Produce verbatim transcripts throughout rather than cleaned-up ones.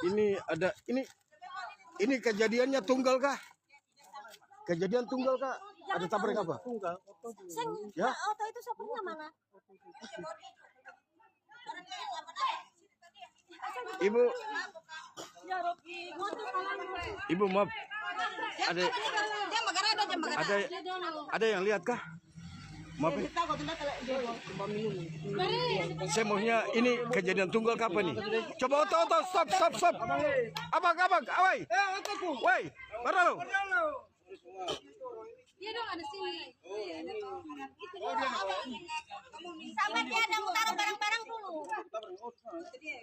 Ini ada, ini, ini kejadiannya tunggal kah? Kejadian tunggal kah? Ada tabrak apa? Tunggal, oto dulu. Seng, ya? Oto itu sopirnya mana? Ibu. Ibu, maaf. Ada, ada, ada yang lihat kah? Maaf, ya. Saya maunya ini kejadian tunggal kapan nih? Coba oto, oto, stop, stop, stop. Abang, abang, awai. Woi, baru. Dia dong ada sini. Sama dia ada mau taruh barang-barang dulu. Iya,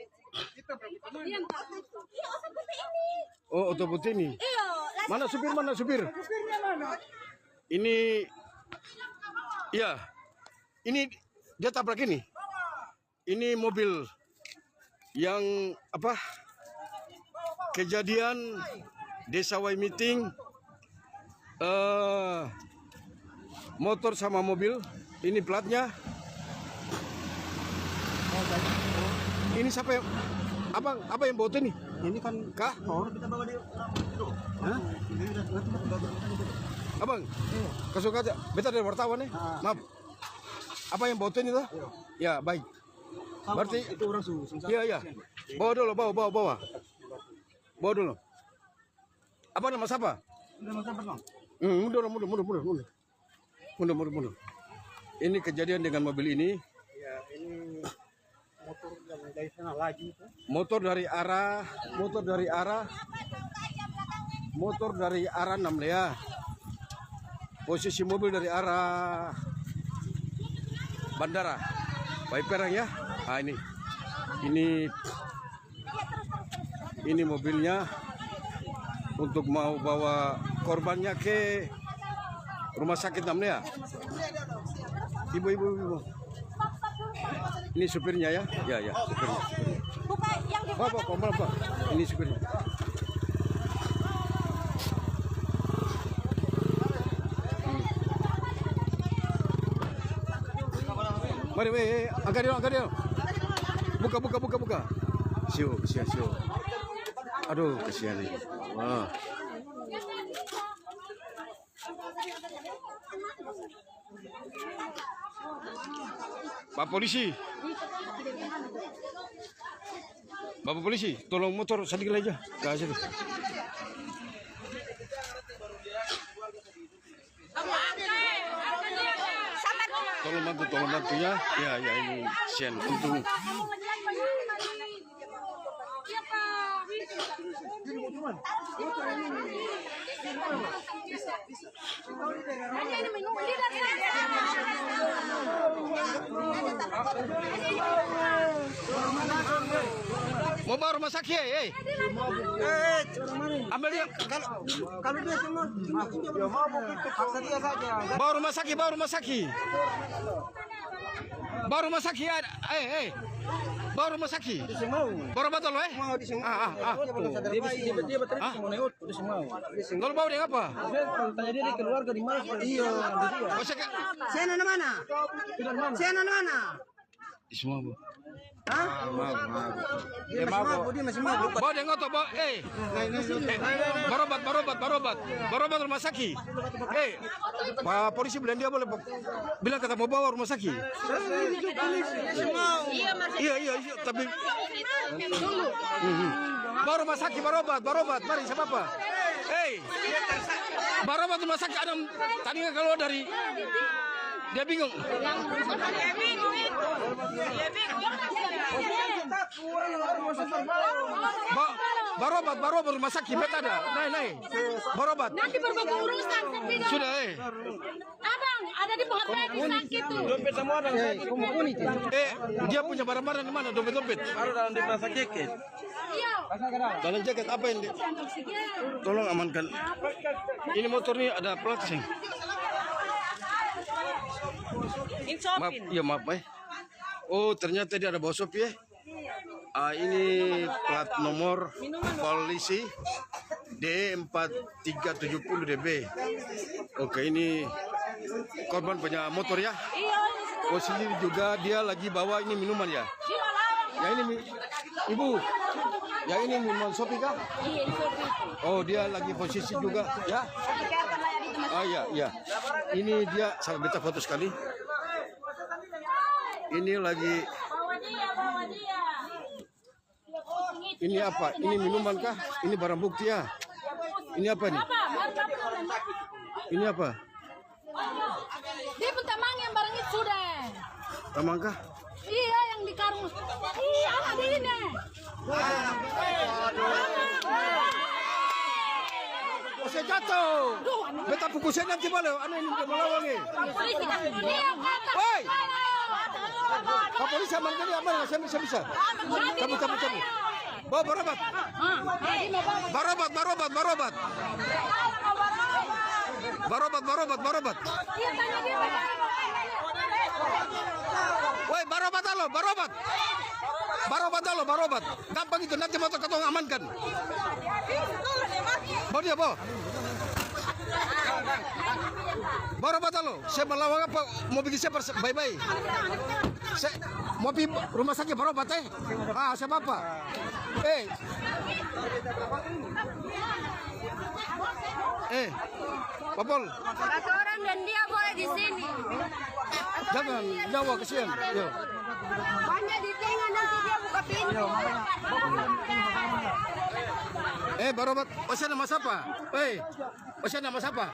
seperti ini. Oh, oto putih nih. Iya, mana supir, mana supir? Ini, ya, ini dia tabrak ini. Ini mobil yang, apa, kejadian Desa Waimiting, eh, motor sama mobil. Ini platnya. Ini siapa yang, abang, apa yang bawa ini? Ini kan kah? Motor kita bawa di orang itu. Hah? Ini udah, nanti kita bawa. Abang, iya, kasih kaca. Beta dari wartawan nih. Ah. Maaf. Apa yang bawa ini tuh? Iya. Ya, baik. Berarti itu orang su-, susah. Iya, iya. Bawa dulu, bawa, bawa, bawa. Bawa dulu. Apa nama siapa? Nama siapa, Bang? Hmm, mundur, mundur, mundur, mundur, mundur. Mundur, mundur, mundur. Ini kejadian dengan mobil ini. Ya, ini motor yang dari sana laju itu. Motor dari arah, motor dari arah, motor dari arah Namlea. Posisi mobil dari arah bandara. Pai Perang ya. Ah, ini. Ini, ini mobilnya untuk mau bawa korbannya ke rumah sakit Namlea. Ibu, ibu, ibu. Ini supirnya ya? Ya, ya, supirnya. Buka yang di, bawa, bawa, bawa, bawa. Ini supirnya. Mari, weh, eh, angkat dia, angkat dia. Buka, buka, buka, buka. Siu, siu, siu. Aduh, kasihan ini. Wah. Pak polisi. Bapak polisi, tolong motor sadiki lai ja. Ka situ. Tolong bantu, tolong bantu ya. Ya, ya, ini kasihan. Untung. Mo bawa rumah saki, eh, eh. Eh, eh. Ambil dia. Kalo, kalo dia semua, dia mau begitu, paksa dia saja. Bawa rumah saki, bawa rumah saki. Baru masaki, eh, eh. Baru masaki. Baru batul, eh? Ah, ah, ah. Dia bisa, dia, dia, dia. Ah? Lalu bawa deng apa? Saya tanya dia, dia keluarga di mana? Iya. Oh, saya ke- Saya anak mana? Saya anak mana? Semua, Bu. Hah? Dia masih mabuk, dia masih mabuk. Bawa deng oto, bawa, eh. Eh, barobat, barobat, barobat. Barobat rumah saki. Eh, pa polisi bilang dia boleh, bilang kata mo bawa rumah saki. Iya, iya, iya, tapi bawa rumah saki, barobat, barobat, mari, sapa apa? Hei, barobat rumah saki, ada taninga kaluar dari, dia bingung. Ba-, barobat, barobat rumah saki, beta ada, nae, nae. Barobat. Nanti berbagai urusan, tapi sudah, eh. Abang, ada di pohon tadi sakit tuh. Dompet semua ada. Eh, dia punya barang-barang di mana? Dompet-dompet. Ada dalam di rumah sakit. Iya. Dalam jaket apa ini? Tolong amankan. Ini motor ini ada plat sih. Maaf, iya, maaf, eh. Oh, ternyata dia ada bawa sopi, eh. Ah, ini plat nomor polisi D empat tiga tujuh puluh D B. Oke, ini korban punya motor ya? Iya. Posisi juga dia lagi bawa ini minuman ya? Iya, lawan. Ya, ini mi-, Ibu. Ya, ini minuman Sopi kah? Iya, ini Sopi. Oh, dia lagi posisi juga, ya? Pikirkan lah ya, di tempat. Ah, iya, iya. Ini dia, salah beta foto sekali. Ini lagi. Bawa dia, bawa dia. Ini apa? Ini minuman kah? Ini barang bukti ya? Ini apa nih? Ini apa? Dia pung tamang yang barang itu sudah. Tamang kah? Iya, yang di karung. Iya, anak ini. Ose jatuh. Beta pukul se nanti bale, anu ini dia malawan ni. Polisi, polisi. Woi! Pak polisi aman tadi, aman, saya bisa, bisa. Cabut, cabut, cabut. Bawa barobat. Barobat, barobat, barobat. Barobat, barobat, barobat. Woi, barobat alo, barobat. Barobat alo, barobat. Gampang itu, nanti motor katong amankan. Bawa dia, bawa. Barobat alo, se malawang apa? Mo biking se perse-, bae-bae. Se, mo pi rumah sakit barobat, eh. Ah, se bapa. Eh. Eh, Papol. Kata orang dan dia boleh di sini. Jangan, nyawa kasihan. Yo. Banyak di tengah, nanti dia buka pintu. Eh, barobat, ose nama sapa? Eh, ose nama sapa?